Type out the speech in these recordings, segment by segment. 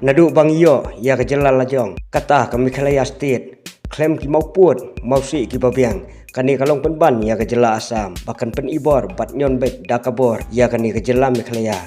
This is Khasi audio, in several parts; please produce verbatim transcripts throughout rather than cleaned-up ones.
Naduh ba ngi ïoh ïa ka jylla lajong, kata ka Meghalaya State, khlem ki mawpud mawsih kiba biang, kane ka long pynban ïa ka jylla Assam ba kan pynibor bad ñion beit da ka bor ïa kane ka jylla Meghalaya.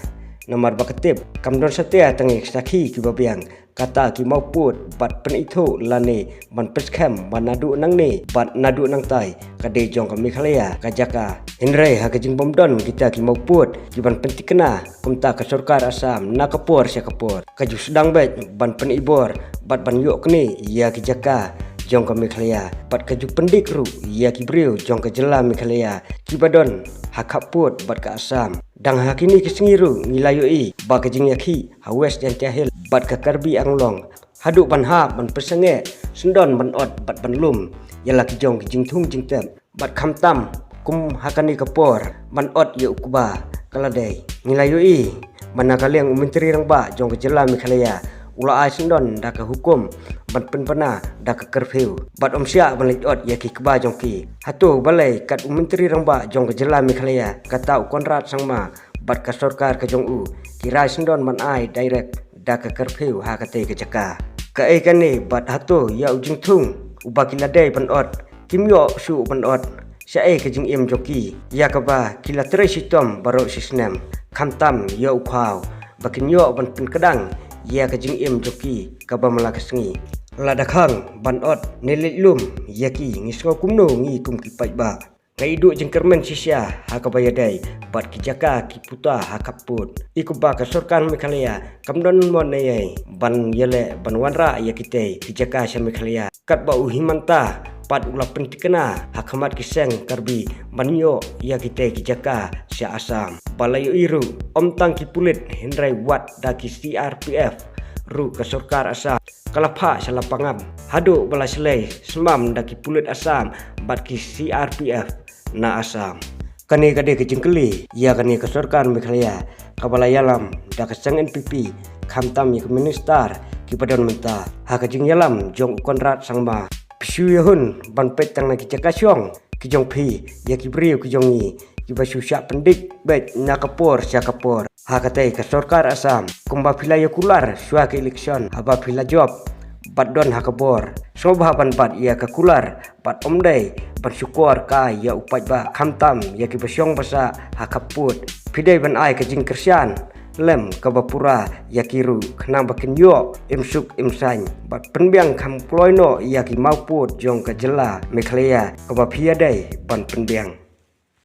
Namar ba ka tip kam don satia tang ïa ki sakhi kiba biang, kata ki mawpud bad pynithuh lane ban pynskhem ba naduh nangne bad naduh nangtai ka dei jong ka Meghalaya ka jaka. Hynrei ha ka jingbym don kita ki mawpud kiban pynthikna, kumta ka sorkar Assam na ka por sha ka por ka ju sdang beit ban pynibor bad ban ïoh kane ïa ki jaka jong ka Meghalaya, bad ka ju pyndik ruh ïa ki briew jong ka jylla Meghalaya kiba don ha khappud bad ka Assam. Dang ha kine ki sngi ruh ngi la ïohi ba ka jingïakhih ha West Jaintia Hills bad ka Karbi Anglong haduh ban hap ban pynsangeh, syndon ban ot bad ban lum ïa la ki jong ki jingthung jingtep. Bad khamtam kum ha kane ka por ban ot ïa u kba ka la dei. Ngi la ïohi ba na ka liang u Myntri Rangbah jong ka jylla Meghalaya u la ai syndon da ka hukum ban pynbna da ka curfew bad ym shah ban leit ot ïa ki kba jong ki. Hato balei kat u Myntri Rangbah jong ka jylla Meghalaya, kata u Conrad Sangma bad ka sorkar ka jong u, ki rai syndon ban ai direct da ka curfew ha katei ka jaka? Kaei kane bad hato ïa u jingthung uba ki la dei ban ot kim ïoh shuh ban ot? Shaei ka jingim jong ki ïa kaba ki la trei shitom baroh shi snem, khamtam ïa u khaw ba kin ïoh ban pynkdang ïa ka jingim jong ki kaba man la ka sngi? Lada khang ban ot ne leit lum ïa ki, ngi sngew kumno ngi kum ki paidbah? Nga i duh jingkyrmen shisha ha kaba ïadei bad ki jaka ki puta ha khappud. I kumba ka sorkar Meghalaya kam don mo ne ei ban ïaleh ban wanrah ïa kitei ki jaka sha Meghalaya, katba u Himanta pat u la pynthikna ha khmat ki seng Karbi ban ïoh ïa kitei ki jaka sha Assam. Ba la ïohi ruh ym tang ki pulit hynrei wat da ki C R P F ruh ka sorkar Assam ka la phah sha la pangam haduh ba la shlei smam da ki pulit Assam bad ki C R P F na Assam. Kane ka dei ka jingkylli ïa kane ka sorkar Meghalaya kaba la ïalam da ka seng N P P, khamtam ïa ka minister kiba don mynta. Ha ka jingïalam jong u Conrad Sangma, phi shu ïahun ban peit tang na ki jaka shong ki jong phi ïa ki briew ki jong ngi kiba shu shah pyndik beit na ka por sha ka por ha katei ka sorkar Assam. Kumba phi la ïa kular shuwa ka election haba phi la jop bad don ha ka bor, sngewbha ban bat ïa ka kular bad ym dei ban shukor kai ïa u paidbah, khamtam ïa kiba shong ba sah ha khappud. Phi dei ban ai ka jingkyrshan lem kaba pura ïa ki ruh khnang ba kin ïoh im suk im saiñ bad pynbiang kham kloi noh ïa ki mawpud jong ka jylla Meghalaya kaba phi ïa dei ban pynbiang.